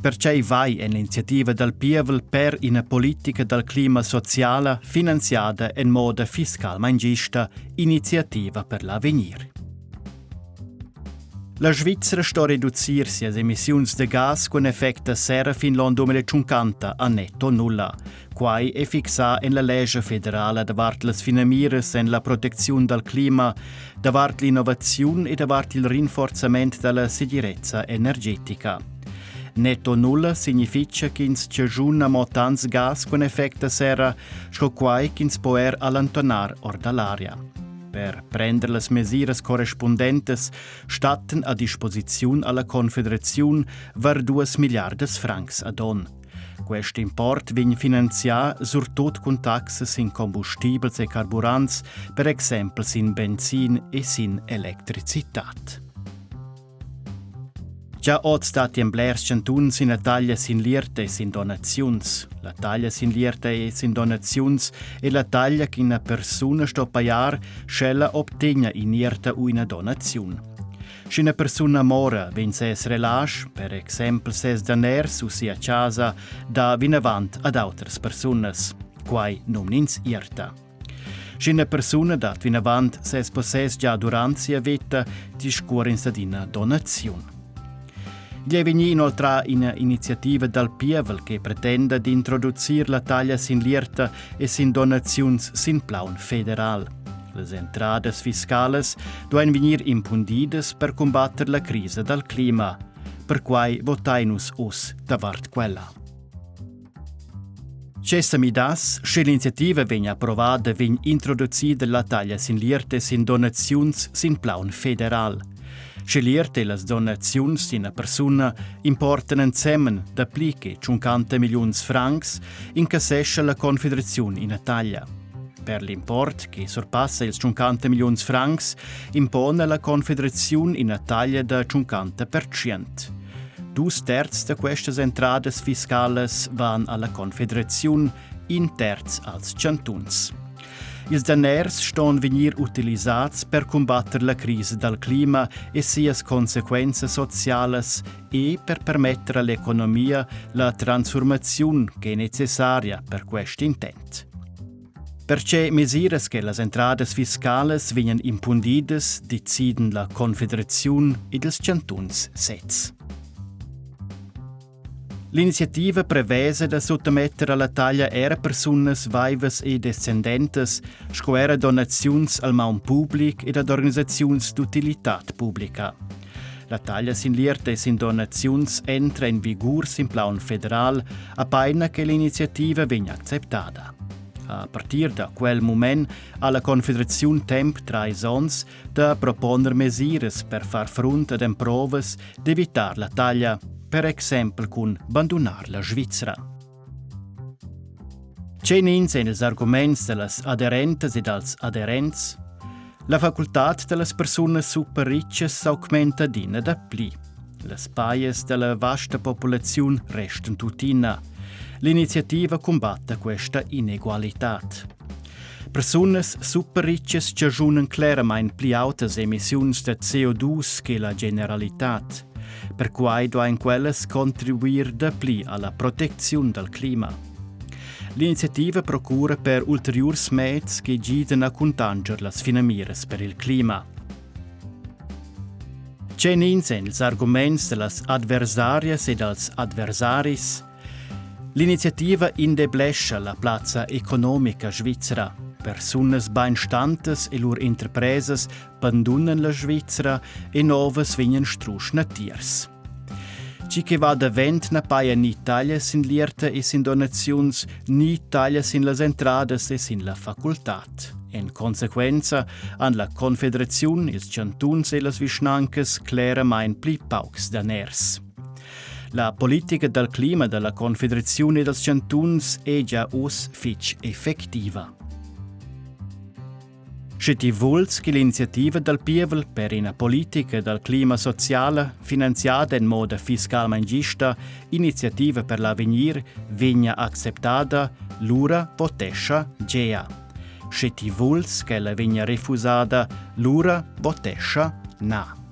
Pertgei vai en l'iniziativa dal pievel per ina politica dal clima sociala finanziada en moda fiscalmain gista, iniziativa per l'avegnir. La Svizra sto reducir sias emissiuns da gas cun effect da serra fin l'onn 2050 a netto nulla. Quai è fixà en la lescha federala davart las finamiras en la protecziun dal clima, davart l'innovaziun e davart il rinforzament da la segirezza energetica. Netto nulla significha ch'ins chaschuna mo tants gas cun effect da serra sco quai ch'ins po er allontanar or da l'aria. Per prender las mesiras correspundentes stattan a disposiziun alla Confederaziun var 2 milliardas francs ad onn. Quest import vegn finanzià surtut cun taxas sin combustibels e carburants, per exempel sin benzin e sin electricitad. Già oz datti en blers chantuns ina taglia sin l'ierta e sin donaziuns. La taglia sin l'ierta e sin donaziuns è la taglia ch'ina persuna sto pajar, sch'ella obtegna in'ierta u ina donaziun. Sch'ina persuna mora, vegn ses relasch, per exempel ses daners u sia chasa, dà vinavant ad autras persunas. Quai numn'ins ierta. Sch'ina persuna dat vinavant ses possess gia durant sia vita, discurr'ins ad ina donaziun. Igl è vegnì inoltrà ina iniziativa dal pievel che pretenda d'introducir la taglia sin l'ierta e sin donaziuns sin plaun federal. Las entradas fiscalas duain vegnir impundidas per cumbatter la crisa dal clima. Perquai votain nus uss davart quella. Tge sa midass, sche l'iniziativa vegn approvada, vegn introducida la taglia sin l'ierta e sin donaziuns sin plaun federal. Sche l'ierta e las donaziuns d'ina persuna importan ensemen dapli che 50 milliuns francs, incassescha la Confederaziun ina taglia. Per l'import che surpassa ils 50 milliuns francs impona la Confederaziun ina taglia da 50%. Dus terz da questas entradas fiscalas van alla Confederaziun, in terz als chantuns. Ils daners ston vegnir utilisads per cumbatter la crisa dal clima e sias consequenzas socialas e per permetter all'economia la transfurmaziun che è necessaria per quest intent. Perche mesiras che las entradas fiscalas vegnan impundidas deciden la Confederaziun ed ils chantuns sezs. L'iniziativa prevesa da sottometter alla taglia era persunas vaivas e descendentas sco era donaziuns al maun public ed ad organisaziuns d'utilitad publica. La taglia sin l'ierta e sin donaziuns entra in vigur sin plaun federal apaina che l'iniziativa vegn acceptada. A partir da quel mument ha la Confederaziun temp trais onns da proponer mesiras per far frunt ad emprovas d'evitar la taglia, per exempel cun bandunar la Svizra. Tgenins ein ils arguments dallas aderentas e dals aderents? La facultad dallas persunas superrichas s'augmenta adina dapli. Las pajas dalla vasta populaziun restan tuttina. L'iniziativa cumbatta questa inegualitad. Persunas superrichas chaschunan claramain pli autas emissiuns da CO2 che la generalitad. Perquai duain quellas contribuir dapli alla protecziun dal clima. L'iniziativa procura per ulteriurs meds che gidan a cuntanscher las finamiras per il clima. Tgenins èn ils arguments da las adversarias e dals adversaris? L'iniziativa indeblescha la plazza economica svizra. Persunas bainstantas e lur interpresas bandunan la Svizra e novas vegnan strusch natiers. Chi che va davent na paja ni taglia sin l'ierta e sin donaziuns, ni taglia sin las entradas e sin la facultad. En consequenza han la Confederaziun, ils chantuns e las vischnancas cleramain pli paucs daners. La politica dal clima da la Confederaziun e dals chantuns è già uss fitg effectiva. Sche ti vuls che l'iniziativa dal pievel per ina politica dal clima sociala finanziada en moda fiscalmain gista, iniziativa per l'avegnir, vegnia acceptada, lura votescha gea. Sche ti vuls ch'ella vegnia refusada, lura votescha na.